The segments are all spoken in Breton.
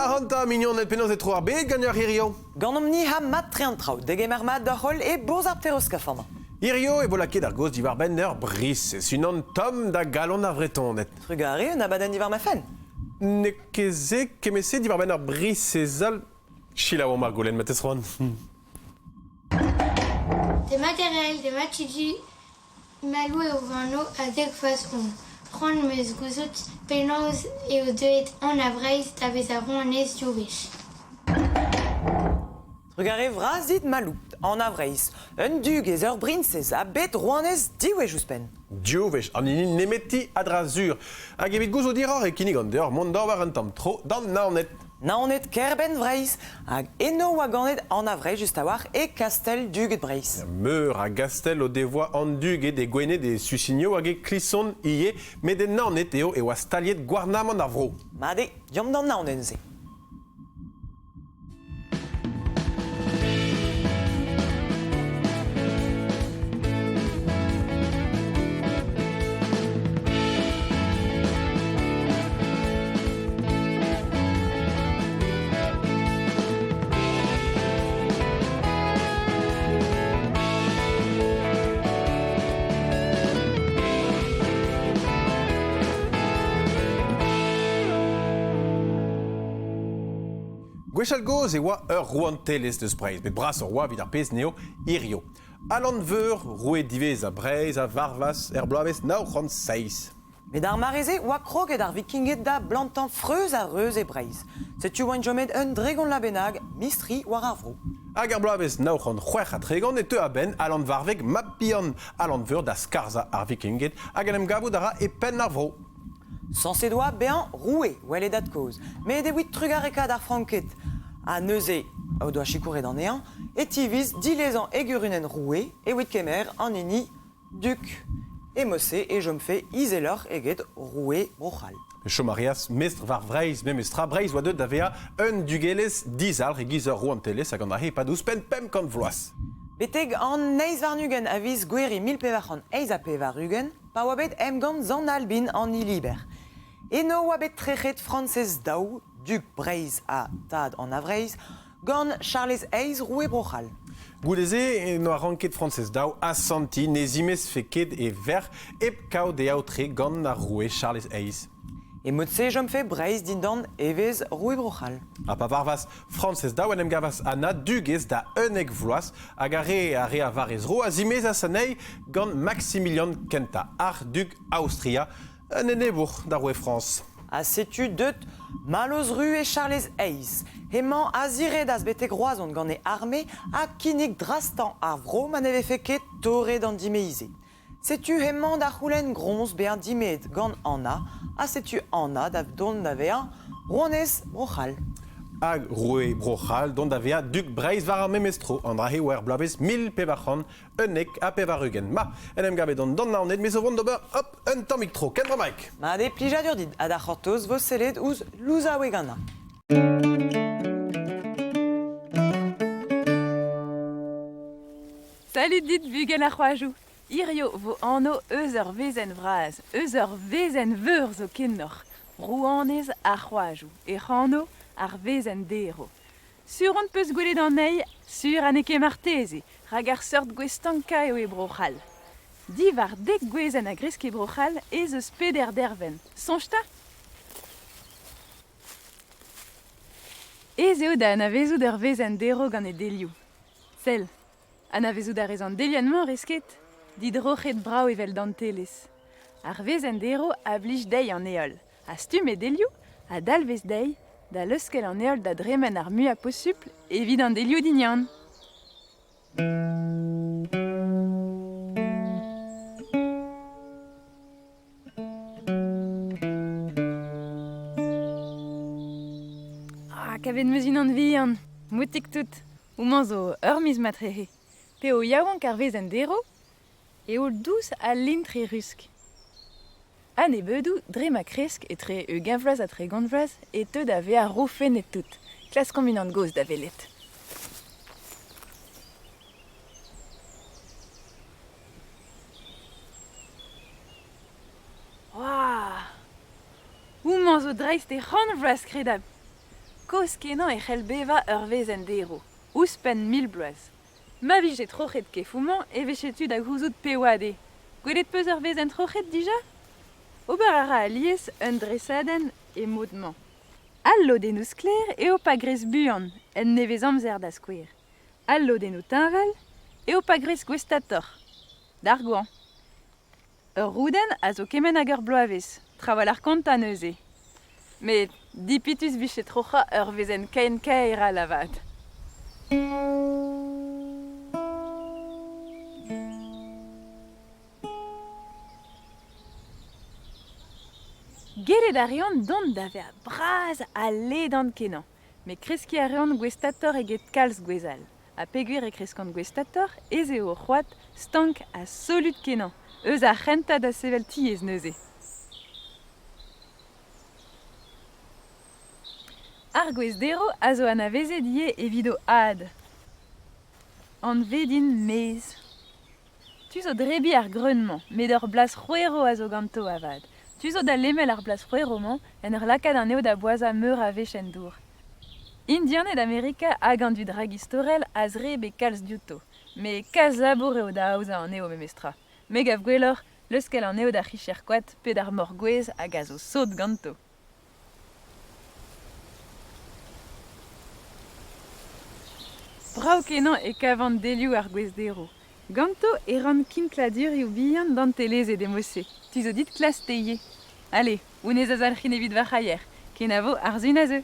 Ac'hanta, mignoned, penaos e tro ar bed ganeoc'h hirio? Ganeomp-ni ha mat-tre an traoù. Degemer mat d'hoc'h holl e bourzh ar Pteroskaf amañ. Hirio e vo lakaet ar gaoz diwar-benn ur brisez, unan tomm da galon ar Vretoned. Trugarez, un abadenn diwar ma fenn. N'eo ket se kement-se diwar-benn ur brisez all. Selaouomp ar goulenn ma 'teus c'hoant. Demat Erell, demat Gigi. Malo eo va anv ha dek vloaz on. C'hoant 'm eus gouzout penaos eo deuet Anna Vreizh da vezañ rouanez div wech. Trugarez vras dit Malou, Anna Vreizh, un dugez, ur briñsez ha bet rouanez div wech ouzhpenn. Div wech, an hini nemeti a-dra-sur. Hag evit gouzout hiroc'h e kinnigan deoc'h mont d'ober un tamm tro d'an Naoned. Naoned kêr-benn Vreizh, hag eno oa ganet Anna Vreizh just a-walc'h e kastell Duged Breizh. Meur a gastell o devoa an duged e Gwened, e Susinio hag e Klison ivez, met e Naoned eo e oa staliet gouarnamant ar vro. Mat eo, deomp d'an Naoned neuze. Gwechall-gozh e oa ur rouantelezh deus Breizh, met brasoc'h oa evit ar pezh n'eo hirio. Alan Veur, roue diwezhañ Breizh, a varvas er bloavezh 907. Met ar mare-se oa kroget ar Vikinged da blantañ freuz ha reuz e Breizh. Setu oant chomet un dregont bennak mistri war ar vro. Hag er bloavezh 936 e teu a-benn Alan Varvek, mab-bihan Alan Veur, da skarzhañ ar Vikinged hag en em gavout a ra e penn ar vro. Sañset oa bezañ roue, well e dad-kozh, met evit trugarekaat ar Franked ha neuze o doa sikouret anezhañ, e tiviz dilezañ e gurunenn roue evit kemer an hini Duk. E mod-se e chomfe izeloc'h eget roue Bro-C'hall. Chom a reas mestr war Vreizh memestra. Breizh oa deuet da vezañ un dugelezh dizalc'h e-giz ur rouantelezh hag an dra-se e-pad ouzhpenn 500 vloaz. Betek an 28 a viz Gouere 1488, pa oa bet emgann Sant-Albin an Hiliber. Eno oa bet trec'het Frañsez Daou, dug Breizh ha tad Anna Vreizh, gant Charlez Eizh, roue Bro-C'hall. Goude-se n'oa ranket Frañsez Daou asantiñ ne zimezfe ket e verc'h hep kaout e aotre gant ar roue Charlez Eizh. E mod-se e chomfe Breizh dindan evezh roue Bro-C'hall. Ha pa varvas Frañsez Daou en em gavas Anna dugez da 11 vloaz hag ar re a rea war he zro a zimezas anezhi gant Maximilian kentañ, arc'hdug Aostria, un enebour da roue Frañs. Ha setu deut mallozh roue Charlez Eizh. Hemañ a ziredas betek Roazhon gant e arme ha kinnig drastañ ar vro ma ne vefe ket torret an dimeize. Setu hemañ da c'houlenn groñs bezañ dimeet gant Anna, ha setu Anna da dont da vezañ rouanez Bro-C'hall. Hag roue Bro-C'hall dont da vezañ dug Breizh war ar memes tro, an dra-se oa er bloavezh 1491. Ma, en em gavet on d'an Naoned, me zo vont d'ober, hop, un tammig tro. Ken bremaik! Mat eo plijadur dit ha da c'hortoz vo sellet ouzh louzaoueg Anna. Salut dit bugel ar c'hoajoù. Hirio vo anv eus ur wezenn vras, eus ur wezenn veur zokenoc'h, rouanez ar c'hoajoù, hec'h anv ar wezenn derv. Sur on 'peus gwelet anezhi, sur ha n'eo ket marteze, rak ar seurt gwez stankañ eo e Bro-C'hall. Diwar dek gwezenn a gresk e Bro-C'hall ez eus peder dervenn. Soñj 'ta ! Aes eo da anavezout ur wezenn derv gant he delioù. Sell, anavezout a rez an delienn-mañ, rez ket? Didroc'het brav evel dantelezh. Ar wezenn derv a blij dezhi an heol, ha stumm he delioù a dalvez dezhi da leuskel an heol da dremen ar muiañ posupl evit an delioù dignan. Ah, kavet 'm eus unan vihan, moutik tout. Homañ zo ur miz matrehe. P'eo yaouank ar wezenn derv, eo dous ha lintr e rusk. A-nebeudoù, dre ma kresk etre ugent vloaz ha 30 vloaz, e teu da vezañ roufennet-tout. Klaskomp unan gozh da welet. Waouh! Homañ zo dreist he c'hant vloaz kredabl. Kozh-kenañ e c'hell bevañ ur wezenn derv, ouzhpenn 1000 bloaz. Ma vije troc'het kefoù-mañ e vefe tu da gouzout pe oad eo. Gwelet 'peus ur wezenn troc'het dija? Ober a ra alies un dresadenn e mod-mañ. Al lodennoù sklaer eo pa gresk buan, en nevezamzer da skouer. Al lodennoù teñval eo pa gresk gouestatoc'h, d'ar goañv. Ur roudenn a zo kement hag ur bloavezh, trawalc'h kontañ neuze. Met dipitus 'vije troc'hañ ur wezenn ken kaer all avat. Gellet a reont dont da vezañ bras ha ledan-kenañ, met kreskiñ a reont gouestatoc'h eget kalz gwezhall. Ha peogwir e kreskont gouestatoc'h ez eo o c'hoad stank ha solut-kenañ, eus ar c'hentañ da sevel tiez neuze. Ar gwez-derv a zo anavezet ivez evit o had. Anvet int mez. Tu zo drebiñ ar greun-mañ, met ur blaz c'hwerv a zo ganto avat. Tu zo da lemel ar blaz c'hwerv-mañ en ur lakaat anezho da boazhañ meur a wech en dour. Indianed Amerika hag an dud ragistorel a zrebe kalz diouto, met kalz labour eo da aozañ anezho memestra. Me gav gwelloc'h leuskel anezho d'ar c'hicher-koad pe d'ar moc'h-gouez hag a zo sot ganto. Brav-kenañ e kavan delioù ar gwez-derv. Ganto e ran kinkladurioù bihan dantelezet e mod-se. Tu zo dit klask te ivez. Ale, honnezh a zalc'hin evit va c'haier. Kenavo ar sun a zeu.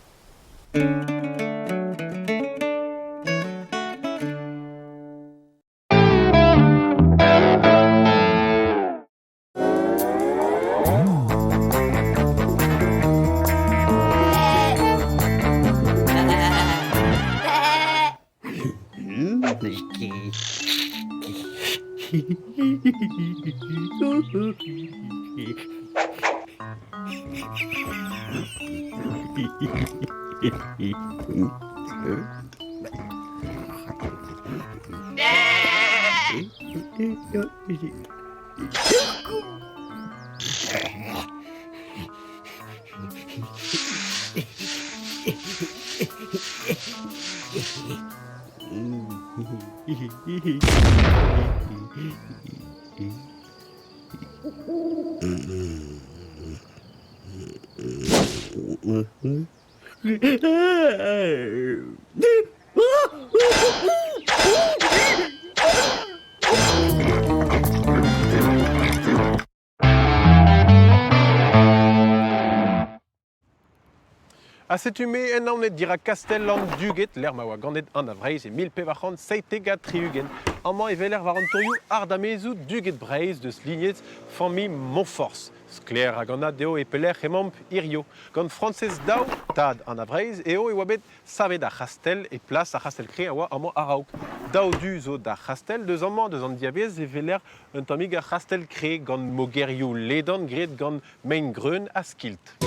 Ha setu-me en Naoned dirak kastell an Duged, lec'h ma oa ganet Anna Vreizh e 1477. Amañ e weler war an tourioù ardamezoù Duged Breizh deus lignez familh Moñforzh. Sklaer hag anat eo e pelec'h emaomp hirio. Gant Frañsez Daou, tad Anna Vreizh, eo e oa bet savet ar c'hastell e plas ar c'hastell-kreñv a oa amañ a-raok. Daou du zo d'ar c'hastell. Deus amañ, deus an diavaez, e weler un tammig ar c'hastell-kreñv gant mogerioù ledan graet gant mein-greun ha skilt.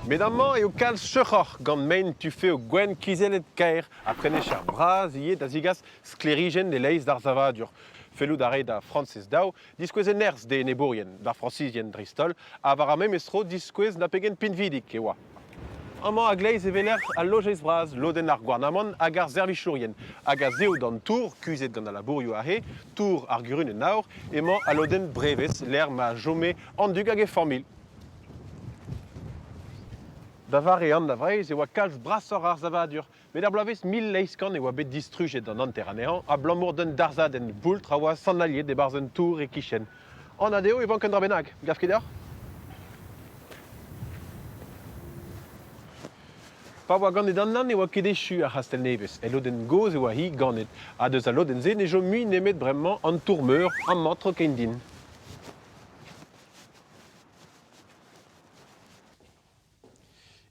Met amañ eo kalz cheuc'hoc'h gant mein tufev gwenn kizellet kaer ha prenecher bras ivez da zigas sklêrijenn e-leizh d'ar savadur. Fellout a rae da Frañsez Daou diskouez e nerzh d'e enebourien, d'ar Frañsizien dreist-holl, ha war ar memes tro diskouez na pegen pinvidik e oa. Amañ a-gleiz e weler al lojeiz vras, lodenn ar gouarnamant hag ar servijourien, hag a-zehou d'an tour, kuzhet gant al labourioù aze, tour ar gurunenn aour, emañ al lodenn brevez lec'h ma chome an dug hag e familh. Da vare Anna Vreizh e oa kalz brasoc'h ar savadur, met er bloavezh 1800 e oa bet distrujet an hanter anezhañ abalamour d'un darzhadenn boultr a oa sanailhet e-barzh un tour e-kichen. Anat eo e vank un dra bennak, gav ket deoc'h? Pa oa ganet Anna ne oa ket echu ar c'hastell nevez. El lodenn gozh e oa-hi ganet, ha deus al lodenn-se ne chom mui nemet bremañ an tour-meur amañ tro-kein din.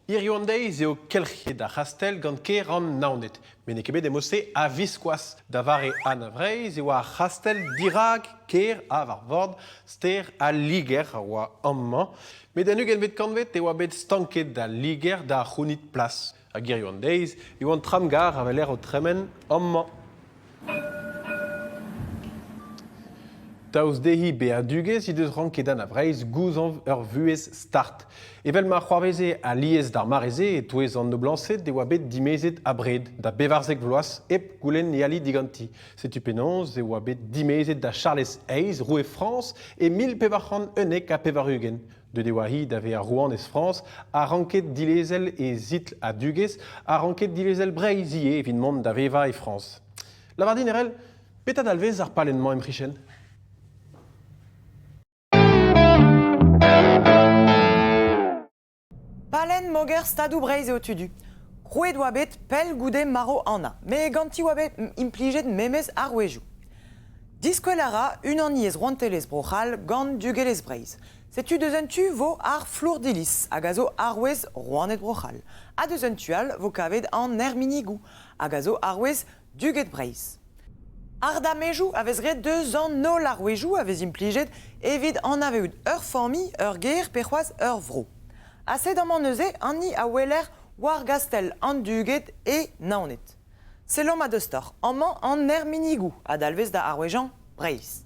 Hiziv an deiz eo kelc'hiet ar c'hastell gant kêr an Naoned, met n'eo ket bet e-mod-se a-viskoazh. Da vare Anna Vreizh e oa ar c'hastell dirak kêr ha war vord stêr al Liger a oa amañ. Met en ugentvet kantved e oa bet stanket al Liger da c'hounit plas. Hag hiziv an deiz e oa an tramgarr a weler o tremen amañ. Daoust dezhi bezañ dugez he deus ranket Anna Vreizh gouzañv ur vuhez start. Evel ma c'hoarveze alies d'ar mare-se e-touez an noblañsed e oa bet dimezet abred, da bevarzek vloaz, hep goulenn e ali diganti. Setu penaos e oa bet dimezet da Charlez Eizh, roue Frañs, e 1491. Deuet e oa-hi da vezañ rouanez Frañs ha ranket dilezel he zitl a dugez ha ranket dilezel Breizh ivez evit mont da vevañ e Frañs. Lavar din, Erell, petra dalvez ar palenn-mañ em c'hichen? Palenn moger Stadoù Breizh eo tudu. Krouet oa bet pell goude marv Anna, met ganti oa bet implijet memes arouezioù. Diskwel a ra unaniezh rouantelezh Bro-C'hall gant dugelezh Breizh. Setu deus un tu vo ar flour-dilis hag a zo arouez rouaned Bro-C'hall, ha deus un tu all vo kavet an erminigoù hag a zo arouez Duged Breizh. Ardamezoù a vez graet deus an holl arouezioù a vez implijet evit anavezout ur familh, ur gêr pe c'hoazh ur vro. Ha sed amañ neuze hini a weler war gastell an Duged e Naoned. Sellomp a-dostoc'h. Amañ an erminigoù a dalvez da aroueziañ Breizh.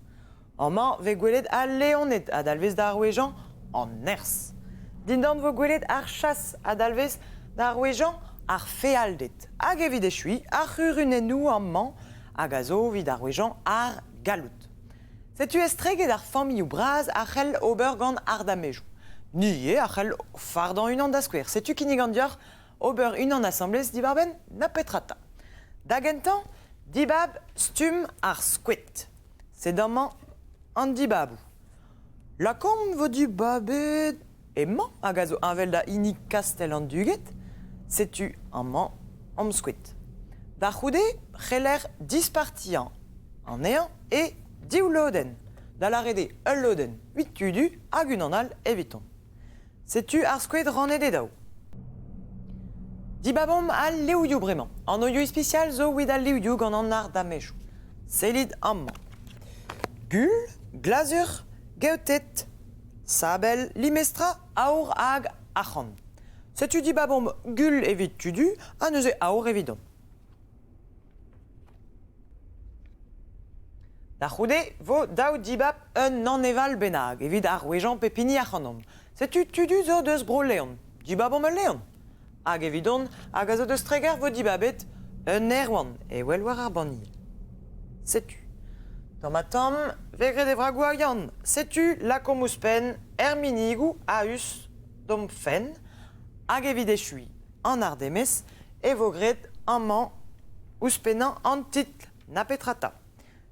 Amañ 'vez gwelet al leoned a dalvez da aroueziañ an nerzh. Dindan 'vo gwelet ar chas a dalvez da aroueziañ ar fealded. Hag evit echuiñ, ar c'hurunennoù amañ hag a zo evit aroueziañ ar galloud. Setu estreget ar familhoù bras a c'hell ober gant ardamezoù. Ni ivez a c'hell fardañ unan da skouer. Setu kinnigan deoc'h ober unan asambles diwar-benn na petra 'ta. Da gentañ, dibab stumm ar skoed. Sed amañ an dibaboù. Lakaomp 'vo dibabet hemañ hag a zo heñvel da hini Kastell an Duged. Setu amañ amskoed. Da c'houde c'heller dispartiañ anezhañ e div lodenn, da lâret eo ul lodenn evit tudu hag unan all eviton. Setu ar skoed rannet e daou. Dibabomp al levrioù bremañ. An anvioù ispisial zo evit al levrioù gant an ardamezioù. Sellit amañ. Gul, glazur, geoted, sabel, limestra, aour hag arc'hant. Setu dibabomp gul evit tudu ha neuze aour evidon. Da c'houde 'vo dav dibab un aneval bennak evit arouezañ pep hini ac'hanomp. Setu tudu zo deus Bro-Leon. Dibabomp ul leon. Hag evidon, hag a zo deus Treger 'vo dibabet un aerouant evel war ar banniel. Setu. Tamm-ha-tamm 'vez graet e vragoù ha Yann. Setu lakaomp ouzhpenn erminigoù a-us d'hom fenn. Hag evit echuiñ an ardemez e vo graet amañ ouzhpennañ an titl na petra 'ta.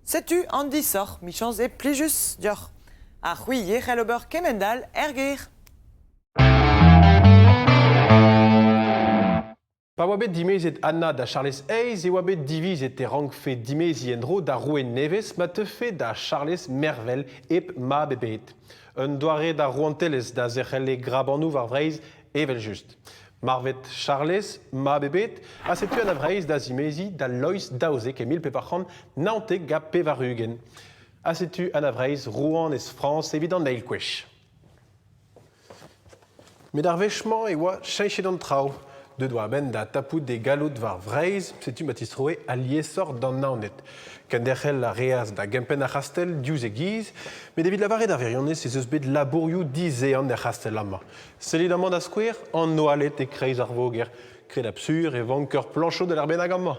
Setu an disoc'h, 'michañs eo plijus deoc'h. Ha c'hwi ivez c'hell ober kement-all er gêr. Pa oa bet dimezet Anna da Charlez Eizh e oa bet divizet e rankfe dimeziñ en-dro d'ar roue nevez ma teufe da Charlez mervel hep mab ebet. Un doare d'ar rouantelezh da zerc'hel e grabanoù war Vreizh evel-just. Marvet Charlez, mab ebet, ha setu Anna Vreizh da zimeziñ da Loeiz XII e 1499. Ha setu Anna Vreizh rouanez Frañs evit an eil kwech. Met ar wech-mañ e oa cheñchet an traoù. Deuet oa a-benn da tapout e galloud war Vreizh, setu ma tistroe aliesoc'h d'an Naoned. Kenderc'hel a reas da gempenn ar c'hastell diouzh e giz, met evit lavaret ar wirionez ez eus bet labourioù dizehan er c'hastell amañ. Sellit amañ da skouer an oaled e-kreiz ar voger. Kredabl sur e vank ur plañchod da lec'h bennak amañ.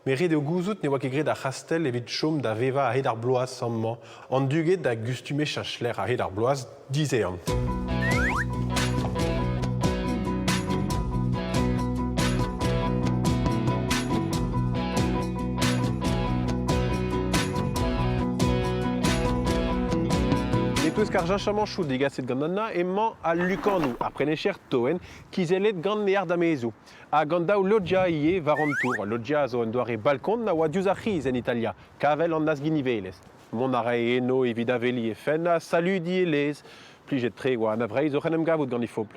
Met ret eo gouzout ne oa ket graet ar c'hastell evit chom da vevañ a-hed ar bloaz amañ. An duged a gustume cheñch lec'h a-hed ar bloaz dizehan. E-touesk ar cheñchamanchoù degaset gant Anna emañ al lukanoù, ar prenecher toenn kizellet gant e ardamezoù. Hag an daou loggia ivez war an tour. Al loggia a zo un doare balkon a oa diouzh ar c'hiz en Italia, kavell an azginivelezh. Mont a rae eno evit aveliñ he fenn ha saludiñ e lez. Plijet-tre e oa Anna Vreizh oc'h en em gavout gant he fobl.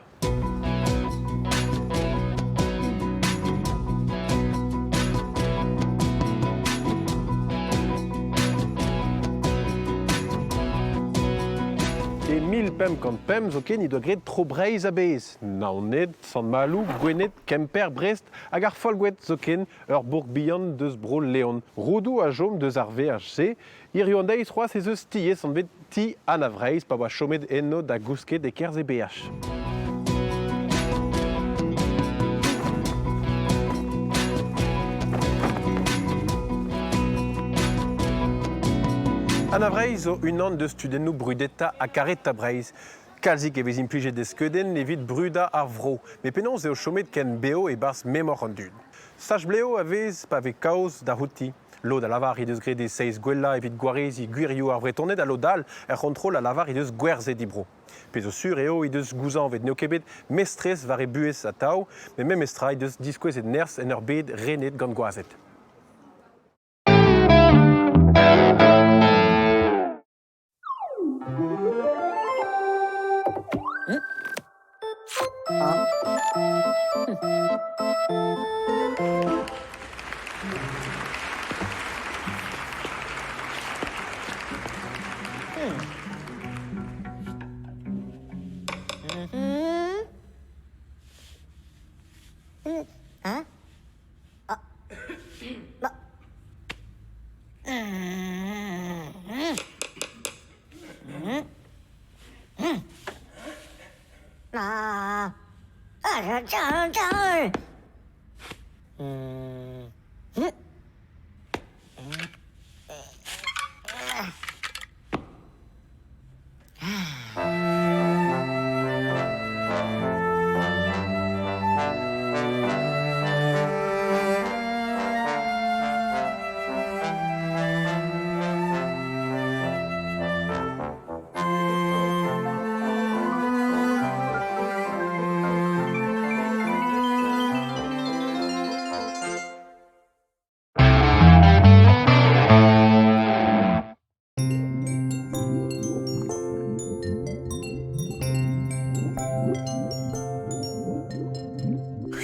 E 1505 zoken he doa graet tro Breizh a-bezh, Naoned, Sant-Maloù, Gwened, Kemper, Brest hag ar Folgoed zoken, ur bourk bihan deus Bro-Leon. Roudoù a chom deus ar veaj-se. Hiziv an deiz c'hoazh ez eus tiez anvet Ti Anna Vreizh pa oa chomet eno da gousket e-kerzh he beaj. Anna Vreizh zo unan deus tudennoù brudetañ ha karetañ Breizh. Kalzik e vez implijet e skeudenn evit brudañ ar vro, met penaos eo chomet ken bev e-barzh memor an dud? Sach-blev a vez pa vez kaoz da c'houti. Lod a lavar he deus graet he seizh gwellañ evit gwareziñ gwirioù ar Vretoned ha lod all, er c'hontrol, a lavar he deus gwerzhet he bro. Pezh zo sur eo he deus gouzañvet n'eo ket bet mestrez war he buhez atav, met memestra he deus diskouezet nerzh en ur bed renet gant gwazed.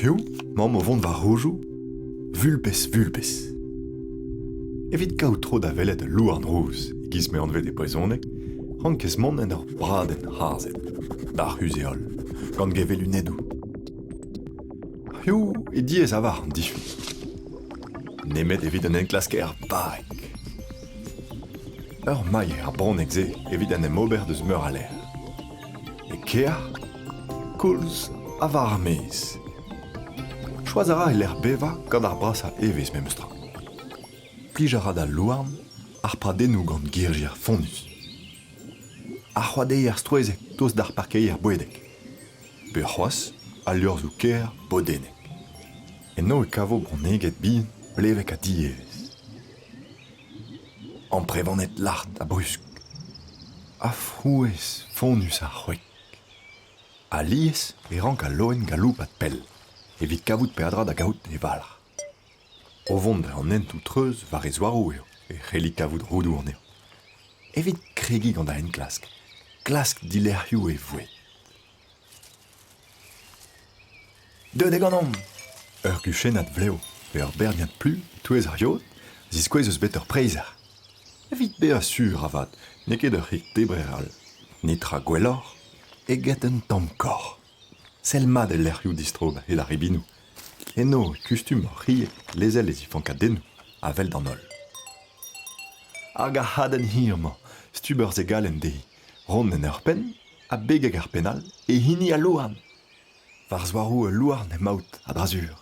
Piv 'maomp o vont war roudoù? Vulpes vulpes. Evit kaout tro da welet ul louarn rous, e-giz m'eo anvet e brezhoneg, rankez mont en ur bradenn harzet, d'ar c'huzh-heol, gant gevellunedoù. Piv eo diaes a-walc'h an difu. Nemet evit un enklasker barrek. Ur mailh eo ar bronneg-se evit en em ober deus meur a lec'h. E kêr, koulz ha war ar maez. Choaz a ra e lec'h bevañ gant ar brasañ evezh memes tra. Plij a ra d'al louarn ar pradennoù gant girjier fonnus. Ar c'hoadeier strouezhek tost d'ar parkeier bouedek. Pe c'hoazh al liorzhoù kêr bodennek. Eno e kavo bronneged bihan blevek ha diaes. Amprevaned lart ha brusk. Ha frouezh fonnus ha c'hwek. Alies e rank al loen galoupat pell evit kavout peadra da gaout e valc'h. O vont dre an hentoù-treuz war e zouaroù eo e c'helli kavout roudoù anezhañ. Evit kregiñ gant da enklask, klask dilerc'hioù e voued. Deuet eo ganeomp ! Ur guchennad vlev pe ur berniad plu e-touez ar yod a ziskouez eus bet ur preizher. Evit bezañ sur avat n'eo ket ur c'hig-debrer all, netra gwelloc'h eget un tamm kaoc'h. Sell mat el lec'hioù distro a-hed ar ribinoù. Eno e kustum hor c'hrieg lezel e zifankadennoù a-wel d'an holl. Hag ar chadenn hir-mañ, stuber zegalenn dezhi, ront en ur penn ha begek ar penn all e hini al louarn. War zouaroù ul louarn emaout, a-dra-sur.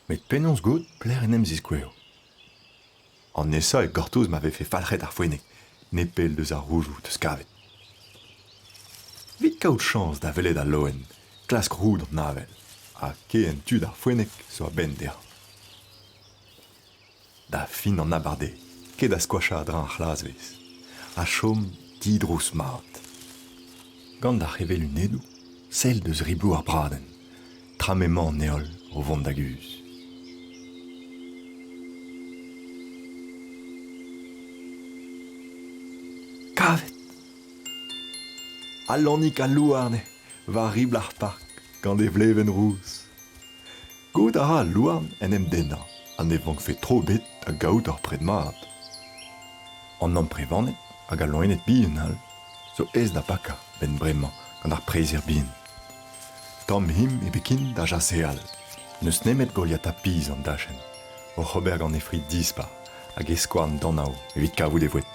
Met penaos goût pelec'h en em ziskouezo ? An nesañ eo gortoz ma vefe falc'het ar foenneg, nepell deus ar roudoù 'teus kavet. Evit kaout chañs da welet al loen, klask roud an avel, ha kehen tud ar foenneg zo a-benn dezhañ. Da fin an abardaez, ket da skoachañ a-dreñv ar c'hlasvez, ha chom didrouz mat. Gant ar c'hevellunedoù, sell deus ribloù ar bradenn, tra m'emañ an heol o vont da guzh. Kavet ! Alanig al louarn eo, war ribl ar park, gant e vlevenn rous. Goût a ra al louarn en em dennañ ha ne vankfe tro ebet da gaout ur pred mat. An amprevaned hag al loened bihan all zo aes da bakañ. 'benn bremañ gant ar preizher bihan. Tamm him ebet ken da chaseal. N'eus nemet goliata pizh an dachenn, oc'h ober gant e fri dispar hag e skouarn danav evit kavout e voued.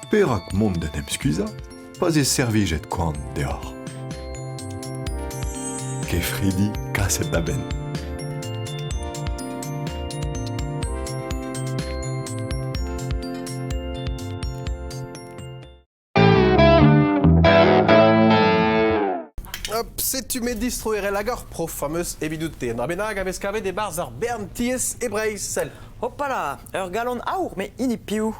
Perak mont d'en em skuizhañ pa'z eo servijet koan deoc'h? Kefridi kaset da benn. Hop, setu me distro erell hag ur prof fameus evidout-te. Un dra bennak a vez kavet e-barzh ar bern tiez e Breizh, sell. Hopala, ur galon aour, met hini piv?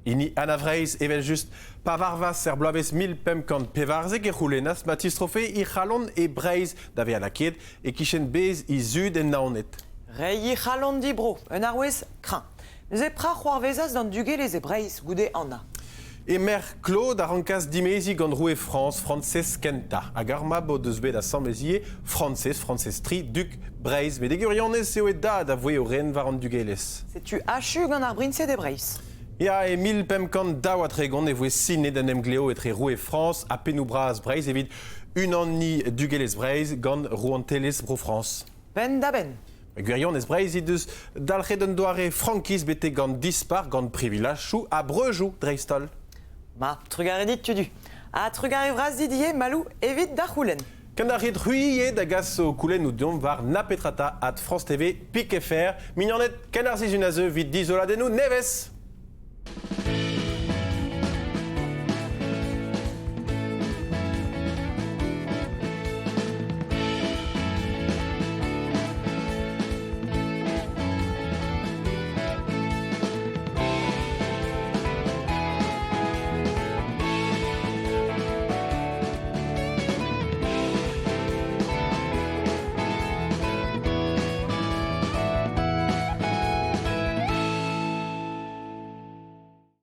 Hini Anna Vreizh, evel-just. Pa varvas er bloavezh 1514 e c'houlennas ma tistrofe he c'halon e Breizh da vezañ lakaet e-kichen bez he zud en Naoned. Reiñ he c'halon dibro, un arouez kreñv. Neuze pra c'hoarvezas d'an dugelezh e Breizh goude Anna. E merc'h Claude a rankas dimeziñ gant roue Frañs, Frañsez Kentañ. Hag ar mab o deus bet asambles ivez, Frañsez, Frañsez III, dug Breizh. Met e gwirionez eo e dad a voe o ren war an dugelezh. Setu achu gant ar briñsed e Breizh. Ya, e 1532 e voe sinet un emglev etre roue Frañs ha pennoù-bras Breizh evit unaniñ dugelezh Breizh gant rouantelezh Bro-Frañs. Penn-da-benn. Gwirionez Breizh he deus dalc'het un doare frankiz betek gant dispar, gant privilajoù ha breujoù dreist-holl. Ma, trugarez dit, Tudu. Ha trugarez vras dit ivez, Malou, evit da c'houlenn. Kenderc'hit c'hwi ivez da gas ho koulennoù deomp war napetrata at France TV pik fr. Mignoned, ken ar sizhun a zeu evit dizoladennoù nevez.